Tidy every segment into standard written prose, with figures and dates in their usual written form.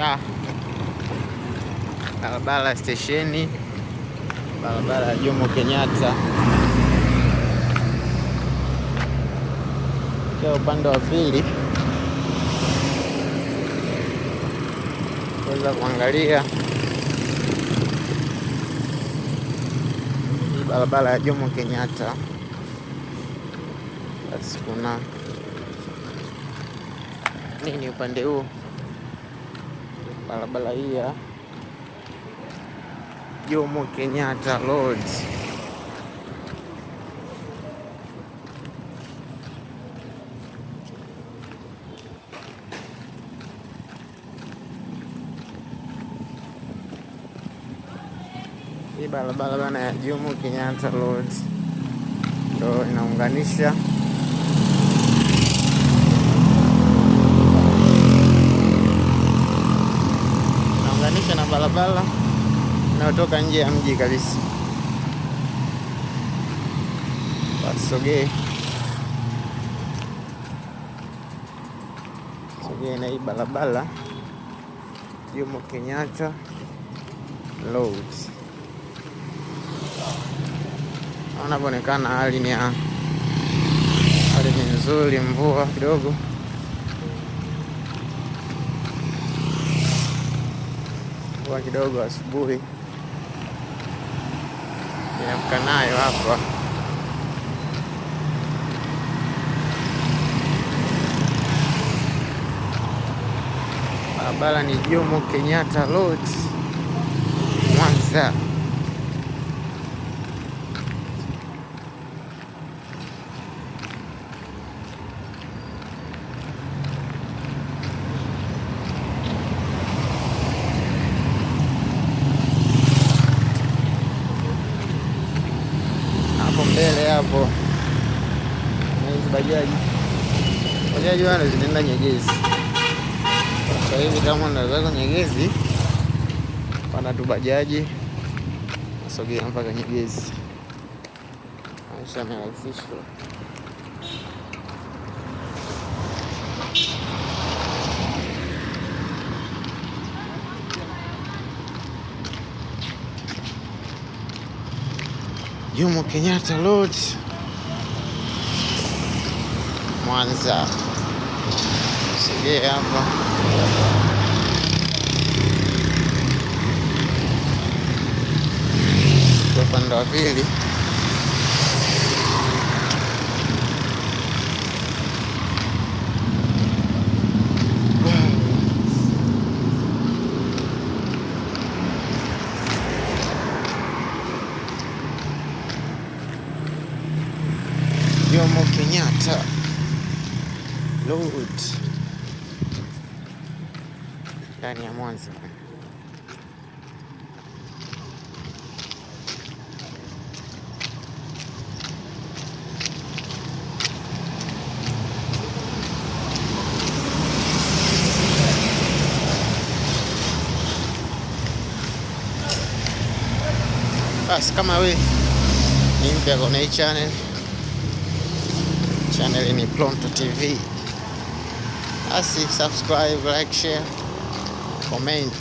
Ya barabara ya stesheni, barabara ya Jomo Kenyatta. Kwa upande wa pili kuweza kuangalia hii barabara ya Jomo Kenyatta, basi kuna nini upande huu? Barabara hii ya Jomo Kenyatta Road. Hii barabara bana ya Jomo Kenyatta Road ndo inaunganisha na barabara inayotoka nje ya mji kabisa. Wasogee sogee na hii barabara Jomo Kenyatta Road. Anavyoonekana hali ni nzuri, mvua kidogo kidogo asubuhi niamka nayo hapa. Barabara ni Jomo Kenyatta Road, Mwanza. Hapo mbele hapo na hizi bajaji bado zinaenda Nyegezi. Sasa hivi kama unataka Nyegezi, panda tu bajaji sogea mpaka Nyegezi. Maisha yamerahisishwa. Jomo Kenyatta Road, Mwanza. Sogea hapa. Kwa upande wa pili Jomo Kenyatta Road ndani ya Mwanza. Basi kama we ni mpya kwenye hii channel, channel ni Pronto TV, basi subscribe, like, share, comment.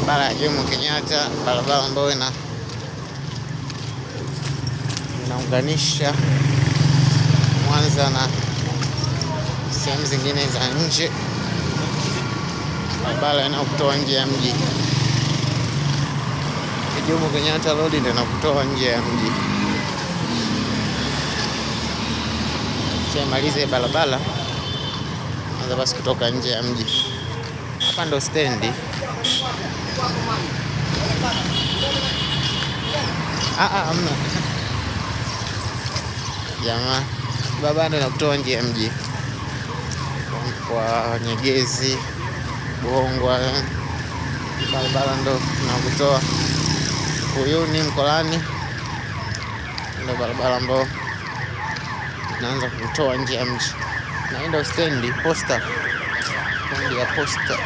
Barabara ya Jomo Kenyatta, barabara ambayo inaunganisha Mwanza na sehemu zingine za nje, barabara inayokutoa nje ya mji. Jomo Kenyatta Road ndio inakutoa nje ya mji. Kishamalize barabara anza basi kutoka nje ya mji. Hapa ndo stendi. Hamna jamaa, barabara ndio inakutoa nje ya mji kwa Nyegezi, Buhongwa, barabara ndo inakutoa Uyuni, Mkolani, ndo barabara ambayo naanza kutoa nje ya mji. Naenda stendi Posta, stendi ya Posta.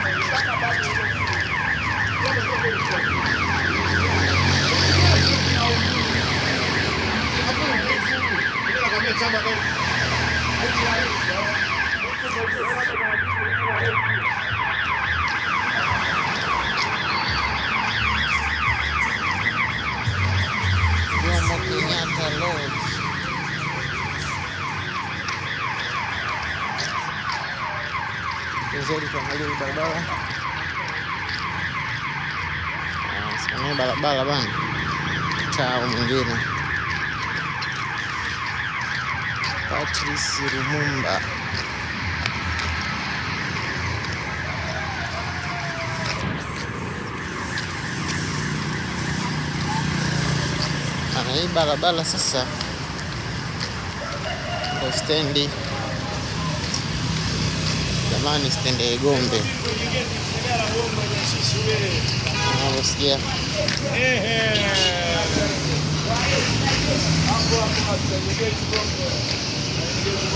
Jomo Kenyatta Lodge. Vizuri, tuangalie hii barabara. Simamia barabara bana, mtaa mwingine. Patrice Lumumba. Ana hii barabara sasa ndo stendi jamani, stendi ya Igombe unavyosikia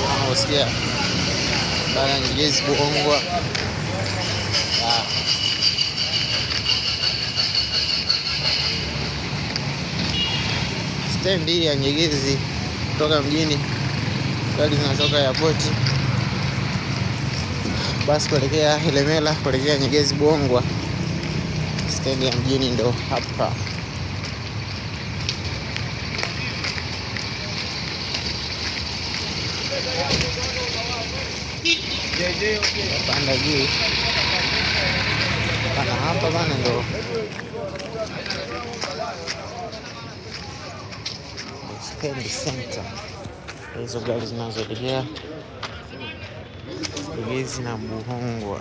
unavyosikia bara Nyegezi Buhongwa. Stendi hii ya Nyegezi kutoka mjini, gari zinatoka airport, basi kuelekea Ilemela, kuelekea Nyegezi Buhongwa. Stendi ya mjini ndo hapa. Panda juu pana hapa bana, ndo stendi center, hizo gari zinazoelekea Nyegezi na Buhongwa.